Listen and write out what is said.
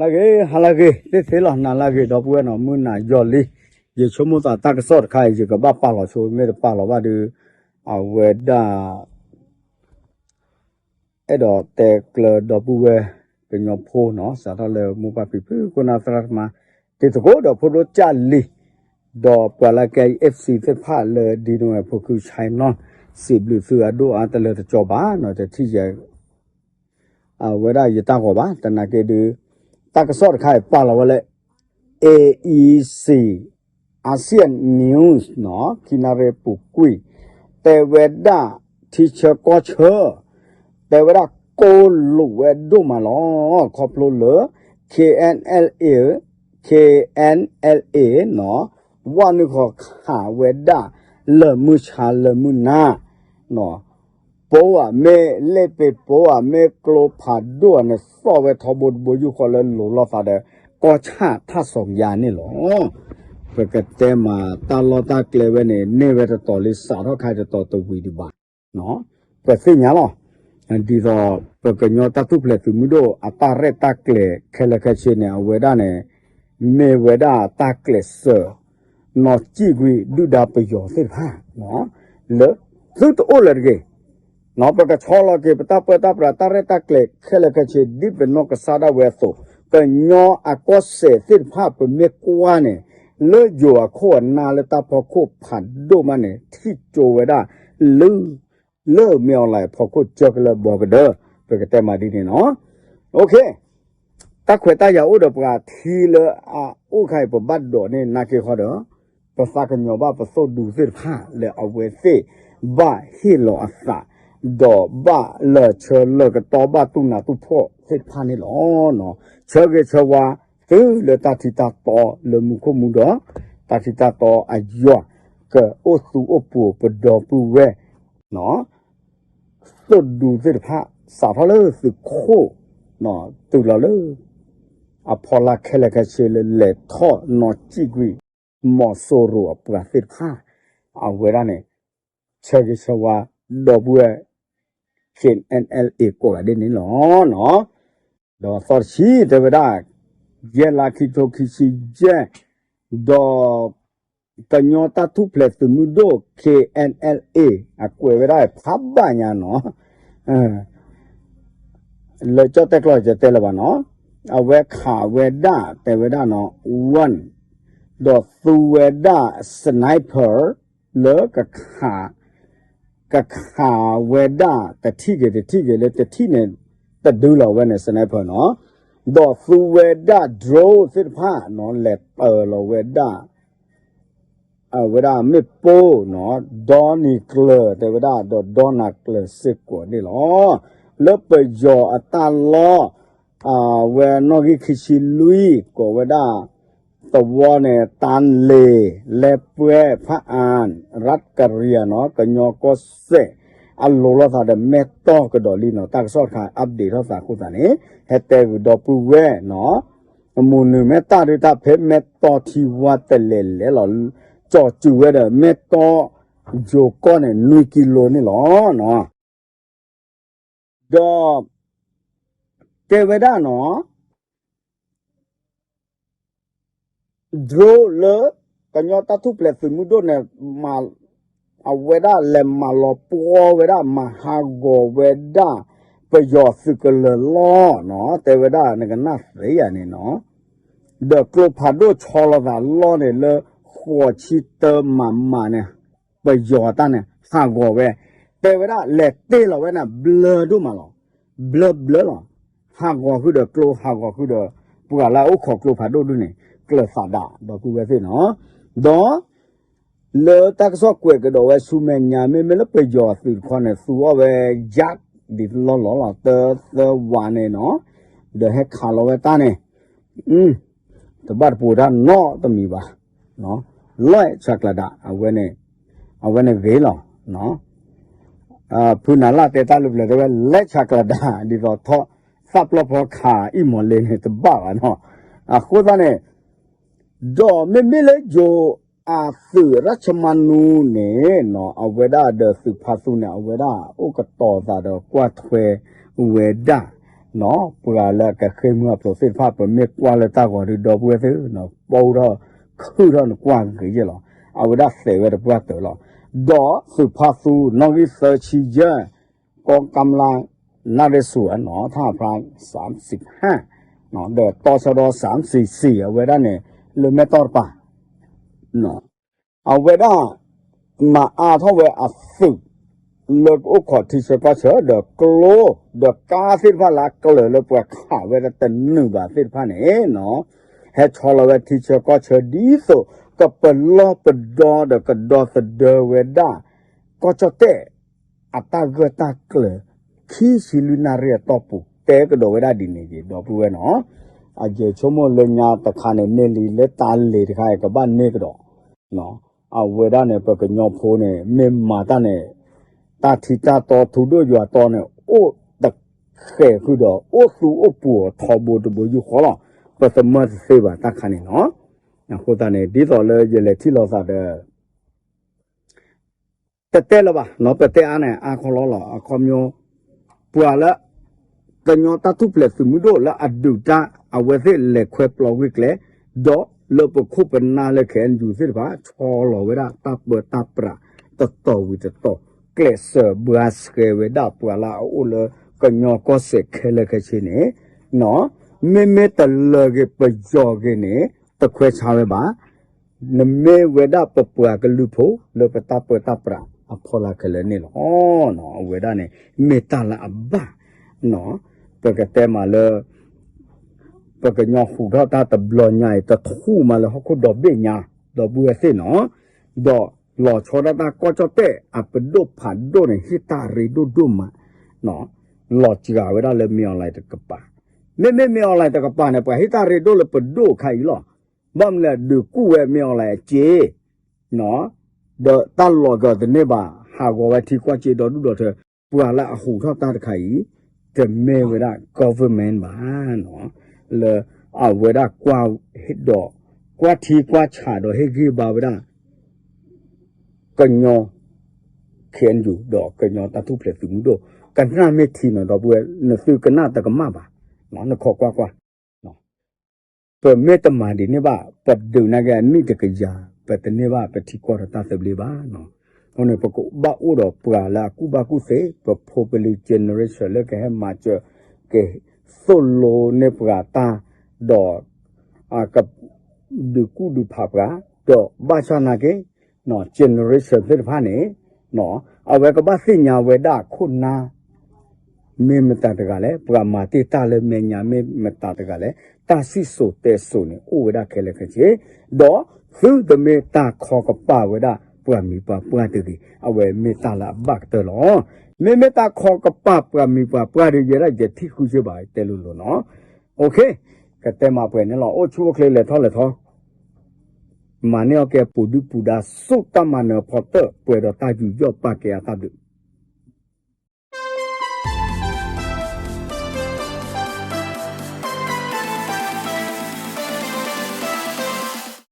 ဟါလၢအဂ့ၤ ဟါလၢအဂ့ၤ သ့သ့လီၤ နၤလၢအဂ့ၤ ဒီပုၢ်ဝဲၢ်နီၤ မုၢ်နၤယီၤလံ. ယဆိကမိၣ်သးတၢ်ကစီၣ်တခါအံၤ ယကဘၣ်ပာ်လီၤဆိ မ့ၢ်တပာ်လီၤဘၣ်ဒီး အဝဲဒၣ် အဲၣ်ဒိးတဲကျၢၤဒီပုၢ်ဝဲၢ် ကညီဖိနီၤ စးထီၣ်လၢမိၢ်ပၢ်ဖံဖု ခိၣ်နၢ်သရၣ်သမါ တံၤသကိးဒီးဖိဒိၣ်ကၢ်လံၤ ဒီးပှၤလၢကဲ F C သ့ၣ်တဖၣ်လၢဒ်န့ၣ်ဝဲ ဖိခု China စံးဘျုးသုအဒိၣ်အါတလၢတကီဘၣ်နီၤ တထံၣ်ယဲ အဝဲဒၣ်ယတၢ်ဂီၤဘၣ် သနာ်က့ဒီး တၢ်ကစီၣ်တခါအံၤပာ်လီၤဝဲလၢ A E C Asian News နီၤ ခံနၣ်ရံၣ်ပူၤကွံာ် တဲဝဲဒၣ် ထံဆၢကီၢ်ဆၢ တဲဝဲဒၣ်ကိၢ်လိာ်ဝဲဒိၣ်မးလီၤ ခီဖျိလၢ K N L A K N L A နီၤ ဝၣ်နုာ်ဃီၤခးဝဲဒၣ် လၢာ်မုၢ်ဆါလၢာ်မုၢ်နၤ ပိၢ်ဧါ မ့ၢ်လ့ၣ်ပ့ၤပိၢ်ဧါ မ့ၢ်ကျိဖးဒိၣ်ဧါန့ၣ် သီၣ်ဝဲထီဘိတဘိယူၢ်ဃီလၢလိၤလိာ်သးဒီး ကီၢ်ဆၣ်ထၣ်စီၤယၤန့ၣ်လီၤ. ပကတဲမးတၢ်လီၢ်တၢ်ကျဲဝဲန့ၣ် န့ၢ်ဝဲတတီၤလံ စးထီၣ်ခါတတီၤတဝံၤဒံးဘၣ် ပသ့ၣ်ညါလီၤ. ဒ်သိး ပကညီတၢ်ထူၣ်ဖျဲးသုးမုၢ်ဒိၣ် အတၢ်ရဲၣ်တၢ်ကျဲၤခဲလၢာ်ခဲဆ့န့ၣ် အဝဲဒၣ်န့ၣ် မ့ၢ်ဝဲဒၣ်တၢ်ကျဲးစၢး နီၢ်စံၣ်ကွံာ်ဒုၣ်ဒါပယီၤသ့ၣ်တဖၣ် လၢသုတအိၣ်လၢၤတဂ့ၤ ပကဆီလီၤက့ၤ ပတၢ်ပၢတၢ်ပြး တၢ်ရဲၣ်တၢ်ကျဲၤခဲလၢာ်ခဲဆ့ ဒ်ပနီၢ်ကစၢ်ဒၣ်ဝဲအသိး ကညီအကီၢ်စဲၣ်သ့ၣ်တဖၣ် ပမ့ၢ်ကွၢ်န့ၣ် လၢယိၤအခိၣ်အနၢ်လၢတၢ်ဖီခိၣ်ဖးဒိၣ်မးန့ၣ် ထံၣ်ကၠိဝဲဒၣ် လၢ လၢမ့ၢ်အီၤလၢဖီခိၣ်ကၢကလၢဘီကဒၢ ပကတဲမးဒ်န့ၣ်နီၤ တၢ်ခွဲးတၢ်ယာ်အိၣ်ဒီးပှၤထံလၢအအိၣ်ခါအံၤ ပဘၣ်ဒိးန့ၢ်နာ်က့ၤဃီဒီး ပသးကညီၤဘၣ်ပသိၣ်ဒူသ့ၣ်တဖၣ် လၢအဝဲသ့ၣ်ဘၣ်ဟ့ၣ်လီၤအသး ဒီးဘၣ်လၢာ်ဆၢလၢာ်ကတီၢ် ဘၣ်တူၢ်နးတူၢ်ဖှီၣ်သ့ၣ်တဖၣ်န့ၣ်လီၤ. ဆၢဂ့ၤဆၢဝါ သုလၢတၢ်ထံတၢ်တီလၢမူခိၣ်မူဒီး တၢ်ထံတၢ်တီအယွၤ ကအိၣ်သူအိၣ်ပူၤပဒီပုၢ်ဝဲၢ် သိၣ်ဒူသ့ၣ်တဖၣ် စးထီၣ်လၢသုးခိၣ် တုၤလီၤလၢ အဖီလာ်ခဲလၢာ်ခဲဆ့လၢလဲၤထီၣ်နီၢ်စံၣ်ကွံာ် မီၤစိရိၤအပှၤသ့ၣ်တဖၣ် အဝဲဒၣ်န့ၣ် ဆၢဂ့ၤဆၢဝါ ဒီပုၢ်ဝဲၢ် K N L A ကိးဂၤဒဲးန့ၣ်လီၤ. ဒီးသီတဆံတဲဝဲဒၣ် ယဲၢ်လါခံထိခံဆံယဲၢ် ဒီး ကညီတၢ်ထူၣ်ဖျဲးသုးမုၢ်ဒိၣ် K N L A အကွဲးဝဲဒၣ်ဖးဘၣ်ညါနီၤ လၢကၠီၣ်တဲၣ်ကျီၢ်ယတဲလၢၤဘၣ်နီၤ အဝဲခးဝဲဒၣ်တဲဝဲဒၣ်နီၤ ဝၣ် ဒီးသူဝဲဒၣ် sniper လၢကခး ကခးဝဲဒၣ်တထံၣ်က့ၤတထံၣ်က့ၤလၢတထံၣ်န့ၣ် တဒုလီၤဝဲန့ၣ် sniper နီၤ ဒီးသူဝဲဒၣ် drone သ့ၣ်တဖၣ်နီၤ လဲၤတၢၤလီၤဝဲဒၣ် အဝဲဒၣ်မ့ၣ်ပိၢ်နီၤ ဒီနံၤကျၢၤတဲဝဲဒၣ် ဒီးဒီနၤကျၢၤစ့ၢ်ကီးန့ၣ်လီၤ. လၢပယီၤအတၢ်လီၢ် အဝဲနီၣ်ဂံၢ်ခံဆံလွံၢ် ကိးဝဲဒၣ် သဝီန့ၣ် တၢ်လ့ၤ လဲၤပှဲၤ ဖးအၣ် ရၢတ်ကရံယါနီၤ ကညီကီၢ်စဲၣ် အလိၤလိာ်သးဒီးမဲၢ်တီၢ်ကဒီးလံနီၤ တၢ်ကစီၣ်တခါ update ထီၣ်သးအဃိသတးန့ၣ် ဟဲတဲဂုာ်ဒီပုၢ်ဝဲၢ်နီၤ မုၢ်နုာ်မဲၢ်တၢ်ဒုးတၢ်ဖဲမဲၢ်တီၢ်ထံဝါတလဲၤလဲၤလီၤ ကၠီၤစုၤဝဲဒီးမဲၢ်တီၢ်ယိၤကီၢ်န့ၣ် နွံကံလိန့ၣ်လီၤ. ဒီး တဲဝဲဒၣ်နီၤ drone လၢ ကညီတၢ်ထူၣ်ဖျဲးသုးမုၢ်ဒိၣ်န့ၣ် အဝဲဒၣ်လဲၤမၤလီၤပှီၢ်ဝဲဒၣ် မၤဟးဂီၤဝဲဒၣ် ပယီၤသုးကလၢၤလီၢ်နီၤ တဲဝဲဒၣ်နကနၣ်သ့ယၤန့ၣ်နီၤ ဒီးကျိဖးဒိၣ်ဆီလီၤသးလီၢ်န့ၣ်လၢ ဃိးဆံတၢမးမးန့ၣ် ပယီၤတၢ်န့ၣ် ဟးဂီၤဝဲ တဲဝဲဒၣ်လဲၤတ့ၢ်လီၤဝဲန့ၣ် ဘျၢဒိၣ်မးလီၤ. ဘျၢဘျၢလီၤ. ဟးဂီၤဃုာ်ဒီးကျိ ဟးဂီၤဃုာ်ဒီး ပှၤလၢအအိၣ်ခိးကျိဖးဒိၣ်ဒုန့ၣ် ကျၢၤသးဒး ဒီပုၢ်ဝဲၢ်သ့ၣ်နီၤ. ဒီး လၢတၢ်ကစီၣ်ကွဲးကဒီးဝဲဆူမဲာ်ညါ မ့မ့ၢ်လၢပယီၤသုးတခီန့ၣ် သူအီၣ်ဝဲ yak ဒ်လီၢ်လီၢ်လီၤ တၢသၢဝးန့ၣ်နီၤ ဒီးဟဲခးလီၤဝဲတၢ်န့ၣ် တဘၣ်တပူၤတၢ်နီတမံၤဘၣ်. လဲၣ်ဆးကျးဒး အဝဲန့ၣ်ဂ့ၤလီၤ. ဖုနၤလၢ်တဲတၢ်လၢပျၢၤတဲဝဲ လဲၣ်ဆးကျးဒး ဒ်သိးထီၣ်သၣ်ပျီၢ်ဖီခးအံၣ်မီၤလ့န့ၣ် တဘၣ်ဘၣ်နီၤ. အဃိသတးန့ၣ် ဒီးမ့မ့ၢ်လၢယိၤအသုးရၢၡ်မါနူန့ၣ်နီၤ အဝဲဒၣ်ဒီးသုးဖါသူန့ၣ် အဝဲဒၣ်အိၣ်ကတီၤသးဒီးကွၢ်ထွဲဝဲဒၣ် ပှၤလၢအကဃ့ၢ်မုၢ်အဖျိးသ့ၣ်တဖၣ် ပမ့ၢ်ကွၢ်လၢတၢ်ဂီၤဒု ဒီပုၢ်ဝဲၢ်သ့ၣ် ပီထီၣ်ခုၣ်ထီၣ်နကွၢ်ဂ့ၤယဲၢ်လီၤ. အဝဲဒၣ်သဲးဝဲတပှၢ်တၢၢ်လီၤ. ဒီးသုးဖါသူနီၣ်ဂံၢ်သၢဆံယဲၢ် ကီကမျၢ် နၣ်ရံၣ်စူၤ ထၣ်ဖျါ စၢမ်စံးဟၣ် ဒီးတီဆၢဒီးစၢမ်စံးစံး အဝဲဒၣ်န့ၣ် လၢမဲၢ်တီၢ်တပၤ အဝဲဒၣ် မၤအါထီၣ်ဝဲအသုး လၢကအိၣ်ခိးထံဆၢကီၢ်ဆၢ ဒီးကျိ ဒီးကါသ့ၣ်တဖၣ်လၢအကျၢၤလၢပှၤခးဝဲဒၣ်တနုာ်ဘၣ်သ့ၣ်တဖၣ်န့ၣ် ဟဲဆီလီၤဝဲထံဆၢကီၢ်ဆၢဒ်သိး ကပလီၢ်ပဒီဒီးကဒီသဒၢဝဲဒၣ် ကီၢ်ကၠီၣ်တဲၣ် အတၢ်ဂၢၢ်တၢ်ကျၢၤ ခံဆံလွံၢ်နၣ်ရံၣ်အတီၢ်ပူၤ တဲကဒီးဝဲဒၣ်ဒ်န့ၣ်က့ၤ ဒီပုၢ်ဝဲၢ်နီၤ. အယဲဆိကမိၣ်လၢညါတခါန့ၣ် န့ၢ်လံလၢတၢ်လ့ၤတခါအံၤ ကဘၣ်န့ၢ်ကဒီး အဝဲဒၣ်န့ၣ် ပကညီဖိန့ၣ် မ့ၢ်မၤတၢ်န့ၣ် တၢ်ထံတၢ်တီထူဒိၣ်ယွၤတီန့ၣ် အိၣ်တဃဲးဃုာ်ဒီး အိၣ်သူအိၣ်ပူၤထီဘိတဘိယူၢ်ဃီလီၤ. ပသမၢတသ့ဘၣ်တၢ်ခါန့ၣ်နီၤ. အဃိသတးန့ၣ် ဒ်သိးလၢယလဲၤထံၣ်လိာ်သးဒီး တတဲလၢၤဘၣ်နီၤ ပတဲအါန့ၣ် အါခီလီၤလီၤ အခီပညီ ပှၤလၢ ကညီတၢ်ထူၣ်ဖျဲးသုးမုၢ်ဒိၣ်လၢအဒုးတၢ် အဝဲသ့ၣ်လဲၤခွဲပျီဝံၤကျဲ ဒီးလၢပခိၣ်ပနၢ်လၢ ခဲအံၤယူၢ်သ့ၣ်တဖၣ် ဆီလီၤဝဲဒၣ်တၢ်ပၢတၢ်ပြး တတီၤဝံၤတတီၤ ကျဲးစၢးဘှါဆှဲဝဲဒၣ်ပှၤလၢအအိၣ်လၢ ကညီကီၢ်စဲၣ်ခဲလၢာ်ခဲဆ့န့ၣ် မ့မ့ၢ်တလၢၤဂ့ၤပယီၤဂ့ၤန့ၣ် တခွဲးဆါဝဲဘၣ် နမ့ၢ်ဝဲဒၣ်ပပှၤကလုာ်ဖိ လၢပတၢ်ပၢတၢ်ပြးအဖီလာ်ခဲလၢာ်န့ၣ်လီၤ. အဝဲဒၣ်န့ၣ် မ့ၢ်တၢ်လၢအဘၣ် ပကတဲမးလၢ ပကညီဟူးထီၣ်တၢ်တဘျီညါအံၤ တထူၣ်မးလၢဟီၣ်ခိၣ်ဒီဘ့ၣ်ညါ ဒီပုၢ်ဝဲၢ်သ့ၣ်နီၤ, ဒီးလီၤဆီဒၣ်တၢ်ကီၢ်ကၠီၣ်တဲၣ်အပဒိၣ်ဖးဒိၣ်န့ၣ် ဟ့ၣ်တၢ်ရ့ဒိၣ်ဒိၣ်မး လီၤစှၤဝဲဒၣ်လၢမ့ၢ်အီၤလဲၣ်တကပၤ, မ့မ့ၢ်မ့ၢ်အီၤလဲၣ်တကပၤန့ၣ် ပှၤဟ့ၣ်တၢ်ရ့ဒိၣ်လၢပဒိၣ်ခါအံၤလီၤ. ဘၣ်မနုၤလဲၣ် ဒုးကူၣ်ဝဲမ့ၢ်အီၤလဲၣ်အစ့ ဒီးတၢ်လီၤကီၤတန့ၢ်ဘၣ် ဟးဂီၤဝဲထံကီၢ်စ့ဒီဒူၣ်ဒီထၢ ပှၤလၢအဟူးထီၣ်တၢ်တခါအံၤ တမ့ၢ်ဝဲဒၣ် government ဘၣ်, လၢအဝဲဒၣ်ကွၢ်ဒီး ကွၢ်ထံကွၢ်ဆးဒီးဟ့ၣ်ဂံၢ်ဘါဝဲဒၣ် ကညီ ခ့ၣ်အဲၣ်ယူၣ် ဒီးကညီတၢ်ထူၣ်ဖျဲးသုးမုၢ်ဒိၣ် ကနၣ်မ့ၢ်ထံနီၤ ဒီပုၢ်ဝဲၢ် နသုကနၣ်တကမၣ်ဘၣ်, နခိးကွၢ်ကွၢ် ပမ့ၢ်တမၤဒ်န့ၣ်ဘၣ် ပဒုးနာ်က့အနံၣ်တကယၤ ပတန့ၢ်ဘၣ်ပထံကီၢ်ဒီးတၢ်သဘျ့ဘၣ်. အဃိန့ၣ် ပကဘၣ်အိၣ်ဒီးပှၤလၢအကူၣ်ဘၣ်ကူၣ်သ့ ပဖိပလံၤ generation လၢကဟဲမၤစၢၤ ကသိၣ်လိန့ၢ်ပှၤတၢ် ဒီး အက ဒုးကူၣ်ဒုးဖးပှၤ ဒီးဘၣ်ဆၣ်နာ်က့ generation သ့ၣ်တဖၣ်န့ၣ် အဝဲကဘၣ်သ့ၣ်ညါဝဲဒၣ်ခိၣ်နၢ် မ့ၢ်မတၤတဂၤလဲၣ်, ပှၤမၤတ့ၢ်တၢ်လၢမဲာ်ညါမ့ၢ်မတၤတဂၤလဲၣ်, တၢ်စံၣ်စိၤတဲစိၤန့ၣ် အိၣ်ဝဲဒၣ်ခဲလၢာ်ခဲဆ့, ဒီးသုတမ့ၢ်တၢ်ခီကပၤဝဲဒၣ် ပှၤမံၤပှၤပှၢ်တဂ့ၤ, အဝဲမ့ၢ်တၢ်လၢအဘၣ်ကတၢၢ်လီၤ. မ့မ့ၢ်တၢ်ခီကပၤပှၤမံၤပှၤပှၢ်ဒီး ယဲဒၣ်ယထံၣ်ဃုဆ့ဘၣ်တဲလိၤလိၤနီၤ. ကတဲမးပှဲၤန့ၣ်လီၤ. အိၣ်ဆူၣ်အိၣ်ချ့လဲၤထီၣ်လဲၤထီ မၤန့ၢ်အီၣ်ကဲပူၤဒုၣ်ပူၤဒါ ဆူတၢ်မၤနၢၤဖီတၢၣ် ပှဲၤဒီးတၢ်ယူးယီၣ်ပာ်ကဲအတၢ်ဘျုး